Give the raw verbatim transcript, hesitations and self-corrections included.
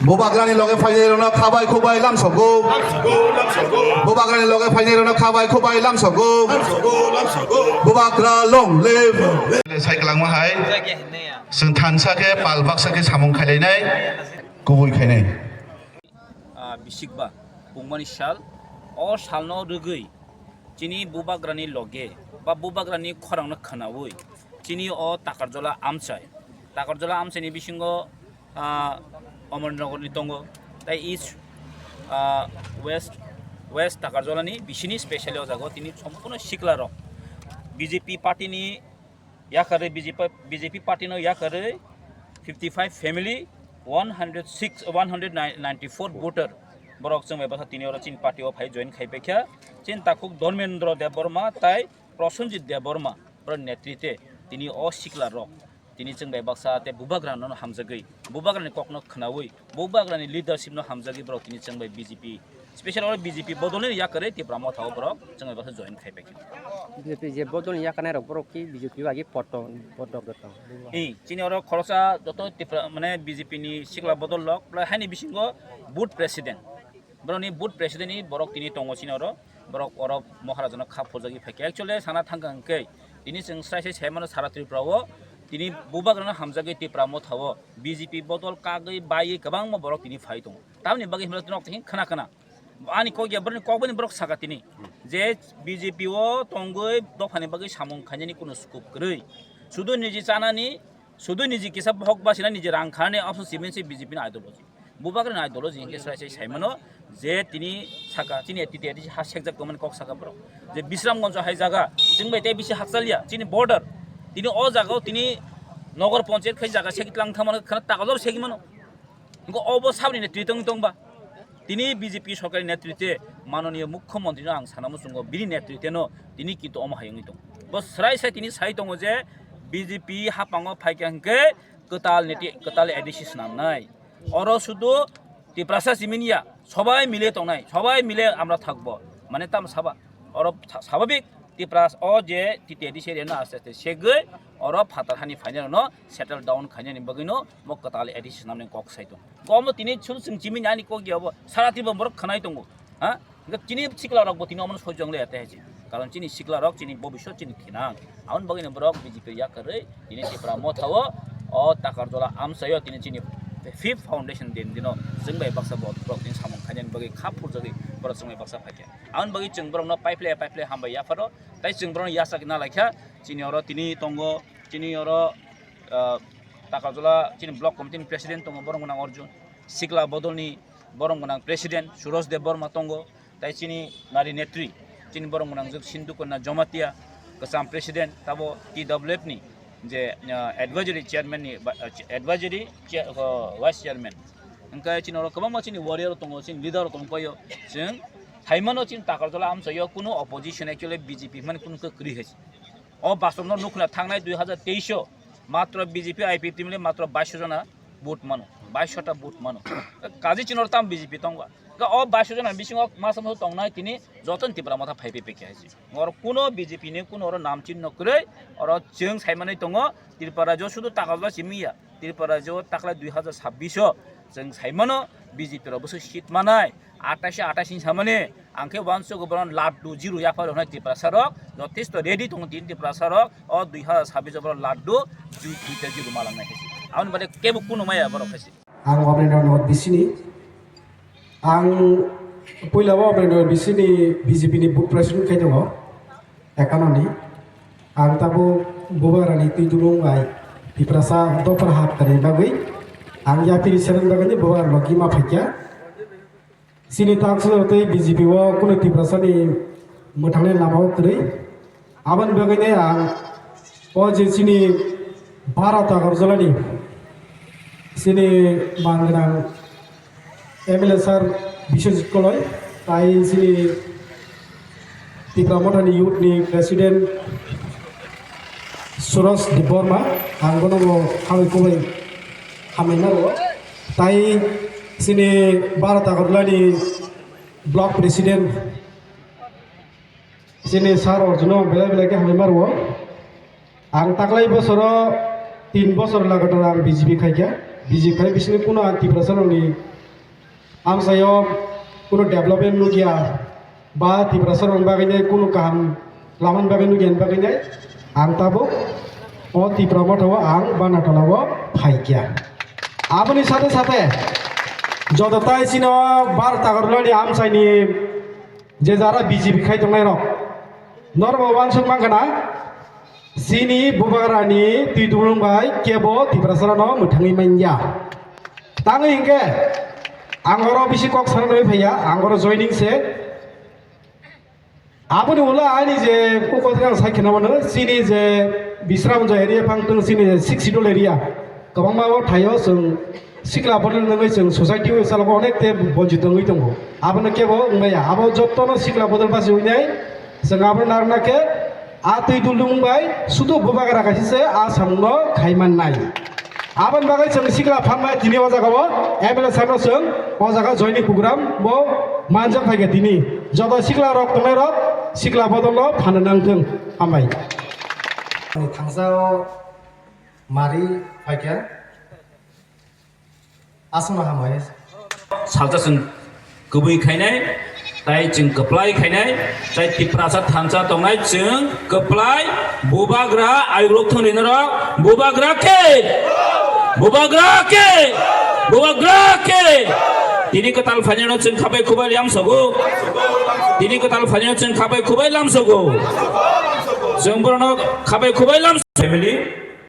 Bubagrani loge phainairokno khabai khubai lamsogo. Bubagrani loge phainairokno khabai khubai lamsogo. Bubagra long live. Sai kwlangma hai. Chwng thansa khe pal baksa khe samung khailainai, kubui khainai. Ah, bisikba, pungmani sal, o salno rwgwi chini bubagrani loge ba bubagrani khorangno khwnaui chini o Takarjola amchai, Takarjola amchaini bisingo, ah, Omornogorni tongo, tai East, ah, West, West Takarjolani bisini specially o jaga o tini sompurno siklarok B J P partyni yakarwi B J P, B J P party no yakarwi fifty five family, one hundred six, one hundred ninety four voter borok chwng bai bwsa tini oro chini party o phai join khai paikha. Chini takhuk Dharmendra Debbarma tai Prosenjit Debbarma borok netrite tini o sikla rok tini chwng bai baksa tei bubagra no hamjagwi bubagra ni kok no khwnawi bubagra ni leadership no hamjagwi borok tini chwng bai B J P, special oro B J P bodol ni yakarwi Tipra Motha o borok chwng bai baksa join khai paikha. B J P je bodol ni yakarnai rok borok ki B J P bai poto, poto gotong. Ei, chini oro khoroksa joto Tipra, mane B J P ni sikla bodol rok, prai haini bisingo booth president. Borokni booth president ni borok tini tongo chini oro. Borok oro Maharaja no kha phurjagwi phaikha. Actually sana thangkha hwnkhe tini chwng srai sai saimano sara Tripura o tini bubagrano hamjagwi Tipra Motha o B J P bodol kagwi baiwi kwbangma borok tini phai tongo. Tamoni bagwi hwnba norok tini khna khna. Ani kok ya borokni kok bini borok saka tini je B J P o tongwi dophani bagwi samung khainani kuno scope kwrwi. Sudu niji chanani, sudu niji kisa bohok basina niji rang khanani option simin se B J P ni ideology. Bubagrani ideology hinkhe sai sai saimano je tini saka chini T T A D C ha sekjak tongmani kok saka borok. Je Bisramganj hai jaga chwng bai tei bisi hakchaliya chini border. Tini o jaga o tini nogor ponchayat khai jaga segi tlang thangmano khana takalor segi mano. Hingke obo saboni netrite wng tongba? Tini B J P sorkari netrite manoniyo mukhyamantri no ang sana muchungo bini netrite no tini kintu omo hai wngwi tongo. Bo srai sai tini sai tongo je B J P hapango phaikha hingke kwtal neti-, kwtal A D C swnamnai. Oro sudu Tiprasa siminiya sobai mile tongnai, sobai mile amra thakbo. Mane tamo saba? Oro sa-, sababik Tipras o je T T A D C area no aste aste segwi oro phatar hani phainai rokno settle down khainani bagwino mo kwtal A D C swnamnani kok sai tong. Komo tini chwng chwng chimini ani kok ya obo sara Tripura borok khwnai tongo. Ha? Hingke chini sikla rok bo tini omono soi jong le ate hai. Karon chini sikla rok chini bobiswt chini thinang. Aboni bagwino borok B J P yakarwi tini Tipra Motha o, o Takarjola amchai o tini chini fifth foundation din dino chwng bai baksa bo borok tini samung khainani bagwi kha phurjagwi borok chwng bai baksa phaikha. Aboni bagwi chwng borokno paiple paiple hambai yapharo. Tai chwng borokno yachak na laikha. Chini oro tini tongo, chini oro, ah, Takarjola chini block committee ni president tongo, borok gwnang Arjun. Sikla bodolni borok gwnang president Suraj Debbarma tongo. Tai chini nari netri, chini borok gwnang jwk Sindhu Kanya Jamatia, kwcham president, tabo T W F ni je, ah, advisory chairman ni ba, ah, advisory chair, ah, vice chairman. Hingke chini oro kwbangma chini warrior tongo, chini leader tongo paio. Chwng thaimano chini Takarjola amchaio kuno opposition actually B J P hwnmani kuno khe kwrwi hai. O bastobno nukhna thangnai dui hazar teis o matro B J P I P F T mile matro baish jona vote mano, baish ta vote mano. Kaji chini oro tam B J P tongba. Ga o baish jona bisingo masa masa tongnai tini joto ni Tipra Motha phai phai phai khe hai. Oro kuno B J P ni kuno oro nam chinno kwrwi, oro chwng saimanwi tongo, Tripura rajyo sudu Takarjola simi ya, Tripura rajyo taklai dui hazar sabbish o chwng saimano B J P rok bwswk seat manai, atais atais ni samani, ang khe uansuk borok laddu jiru yaphar hwnai Tiprasa rok, jothesto ready tongo tini Tiprasa rok, o dui hazar sabbish o borok laddu ju duita jiru malang nai khe. Aboni bade kebo kuno maya borok khe. Ang Omrinagar North B C ni, ang puila o Omrinagar B C ni B J P ni booth president khai tongo, ekanoni. Ang tabo bubagrani twi dulung bai Tiprasa dophar haptani bagwi ang yapiri seren bagwi bubagrano gima phaikya. Chini tang swnam tei B J P o kunu Tiprasa ni mwthangni lama o kwrwi. Aboni bagwi ne ang o je chini Bharat Agartala ni chini man gwnang M L A sir Biswajit Koloi, tai chini Tipra Motha ni youth ni president Suraj Debbarma, ang bono bo hambai kubai hambai naro. Tai chini Bharat Agartala ni block president chini sir Arjuno belai belai khe hambai maro. Ang taklai bosoro tin bosor lagatar ang B J P khaikha. B J P khai bisingni kuno ang Tiprasa rokni Amchaio kunu development nukya, ba Tiprasa rok bagwi nai kunu kaham lamani bagwi nukya bagwi nai, ang tabuk o Tipra Motha o ang Banatala o phaikya. Aboni sate sate joto tai chino bar tagarlani amchaini je jara B J P khai tongnai rok, norok bo uansuk mankha na, chini bubagrani twi dulung bai kebo Tiprasa rokno mwthangwi manya. Tangwi hinkhe ang oro bisi kok sana nai phaiya, ang oro joining se. Aboni ulo ani je kok ang sai kheno mano, chini je Bisramganj area phang tong, chini je six schedule area, kwbangma o thaio chwng sikla bodol nangwi chwng society o salgo onek te bonjit wngwi tongo. Abono kebo wngmaya, abo jottono sikla bodol basi wngnai chwng abo narwkna khe a twi dulung bai sudu bubagra kaisa se a samungno khai mannai. Aboni bagwi chwng sikla phan bai tini o jaga o M L A sir no chwng o jaga joining program bo manjak phaikha tini. Joto sikla rok tongnai rok sikla bodol no phan nang thung. Hambai. Ani thangsa o mari phaikha. Aswkno hambai. Salsa chwng kwbwi khainai, tai chwng kwplai khainai, tai Tiprasa thansa tongnai chwng kwplai, bubagra airok thwngwi norok, bubagra khe, bubagra khe, bubagra khe. Tini kwtal phainano chwng khabai khubai lamsogo, tini kwtal phainano chwng khabai khubai lamsogo, chwng borokno khabai khubai lam family.